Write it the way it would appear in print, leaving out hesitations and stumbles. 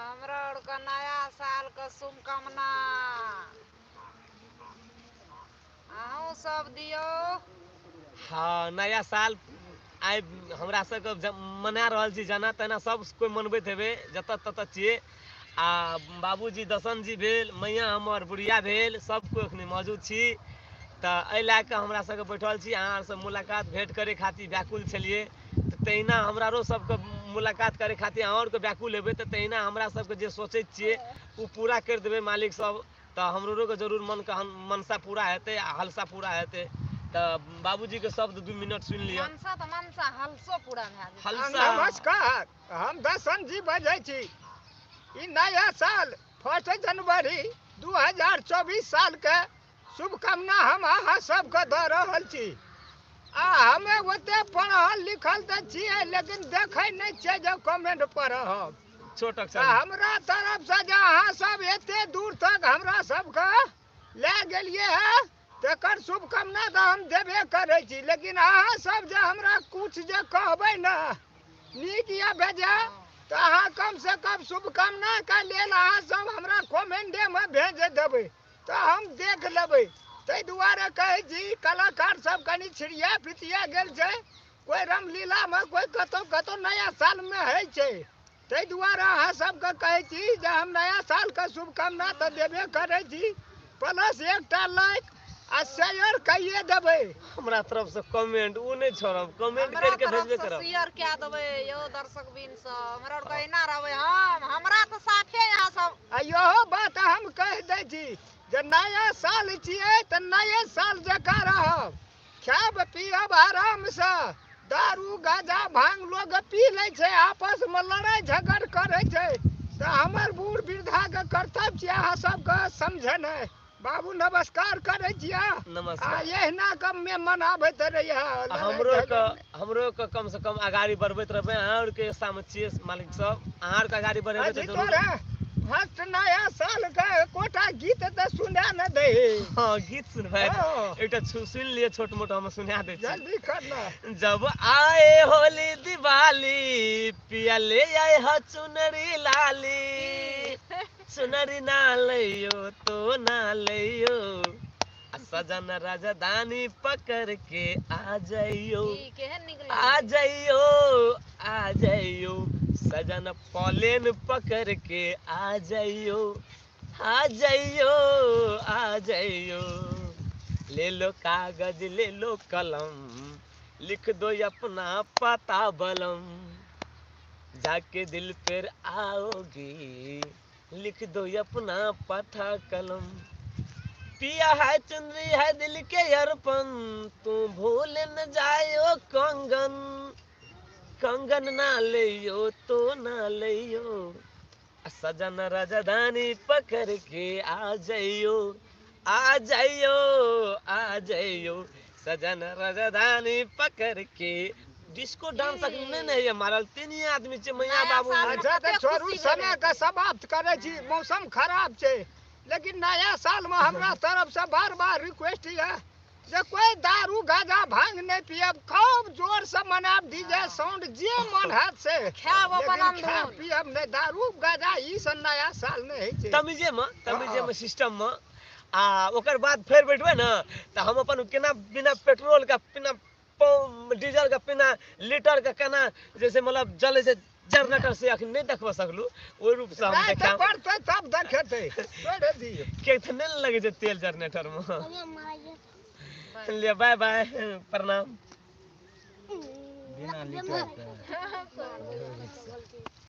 हमरा आरके नया सालके शुभकामना अहूँ सब दियौ। हाँ, नया साल आइ हमरा सबके मना रहल छी, जेना तेना सब कोइ मनबैत हेबै जतऽ ततऽ छियै। आ बाबूजी दसन जी भेल, मैया हमर बुढ़िया भेल, सब कोइ एखनी मौजूद छी। तऽ एहि लए कऽ हमरा सबके बैठल छी, अहाँ आरसँ मुलाकात भेंट करै खातिर व्याकुल छलियै। तऽ तहिना हमरो सबके मुलाकात करै खातिर अहाँ आरके व्याकुल हेबै, तऽ तहिना हमरा सबके जे सोचै छियै ओ पूरा करि देबै मालिक सब। तऽ हमरोके जरूर मनके मनसा पूरा हेतै आ हलसा पूरा हेतै। तऽ बाबूजीके शब्द 2 मिनट सुनि लिअ। मनसा तऽ मनसा, हलसो पूरा भए जेतै। हलसा। नमस्कार, हम दसन जी बजै छी। ई नया साल 1 जनवरी 2024 सालके शुभकामना हम अहाँ सबके दऽ रहल छी। आ हमे ओते पढ़ल लिखल तऽ छियै, लेकिन देखै नहि छियै जे कमेंट पढ़ब। छोट अक्षर। हमरा तरफसँ जे अहाँ सब एते दूर तक हमरा सबके लए गेलियै हँ, तकर शुभकामना तऽ हम देबे करै छी। लेकिन अहाँ सब जे हमरा कुछ जे कहबै ने नीक या बेजाय, तऽ अहाँ कमसँ कम शुभकामनाके लेल अहाँ सब हमरा कमेंटेमे भेज देबै तऽ हम देख लेबै। ताहि दुआरे कहै छी कलाकार सब कनि छिड़िया पितिया गेल छै, कोइ रामलीलामे कोइ कतहु कतहु नया सालमे होइ छै। ताहि दुआरे अहाँ सबके कहै छी जे हम नया सालके शुभकामना तऽ देबे करै छी, प्लस एकटा लाइक आ शेयर कइए देबै। हमरा तरफ से कमेंट ओ नहि छोड़ब, कमेंट हमरा करके तरफ भेजबे से करब। शेयर कए देबै यौ दर्शक बिन सब, हमरा आरके एना रहबै हम, हमरा तऽ साफे यहाँ सब। आ इहो बात हम कहि दै छी जे नया साल छियै तऽ नये साल जकाँ रहब, खायब पियब आरामसँ। दारू गाँजा भांग लोग पी लै छै, आपसमे लड़ाइ झगड़ करै छै। तऽ हमर बूढ़ वृद्धाके कर्तव्य छियै अहाँ सबके समझेनाइ। बाबू नमस्कार करै छियै। नमस्कार। आ एहिना कमे मनाबैत रहियै। हमरो के कम से कम अगाड़ी बढ़बैत रहबै। अहाँ आरके सामने छियै मालिक सब, अहाँ आरके अगाड़ी बढ़ेबै तऽ जरूर। तोरा फर्स्ट नया साल के एकोटा गीत तऽ सुना न दे। हाँ, गीत सुनबै। एकटा सुनि लिअ छोट मोट, हम सुना दै छी। जल्दी करना। जब आए होली दिवाली, पिया ले आए ह चुनरी लाली, चुनरी ना लइयो तो ना लइयो, आ सजन राजधानी पकड़ के आ जाइयो, आ जाइयो, आ जाइयो, सजन प्लेन पकड़ के आ जाइयो, आ जाइयो, आ जाइयो। ले लो कागज ले लो कलम, लिख दो अपना पता बलम, जाके दिल पर आओगी, लिख दो अपना पता कलम। पिया है चुनरी है दिल के अर्पण, तू भूल न जायो कंगन, कंगन ना लियो तो ना लियो, सजन राजधानी पकड़ के आ जाइयो, आ जाइयो, आ जाइयो, सजन राजधानी पकड़ के। डिस्को डांस अखन नहि ने होइए मारल, 3 आदमी छै मैया बाबू। अच्छा तऽ छोड़ू, समयके समाप्त करै छी, मौसम खराब छै। लेकिन नया सालमे हमरा तरफसँ बार बार रिक्वेस्ट यऽ जे कोइ दारू गाँजा भांग नहि पियब, खूब जोरसँ मनायब, डीजे साउंड जे मन हैत से खायब अपन खायब पियब, नहि दारू गाँजा ई सब नया साल नहि होइ छै। तमीजेमे सिस्टममे। आ ओकर बाद फेर बैठबै ने तऽ हम अपन केना बिना पेट्रोलके बिना डीजल के बिना लीटर के केना जैसे मतलब जलै छै जनरेटर से अखन नहि देखबऽ सकलू, ओहि रूप से हम देखायब। पड़तै तब देखेतै, छोड़ि दियौ। किएक तऽ नहि लगै छै तेल जनरेटर मे। लिअ बाय बाय, प्रणाम। बिना लीटर के।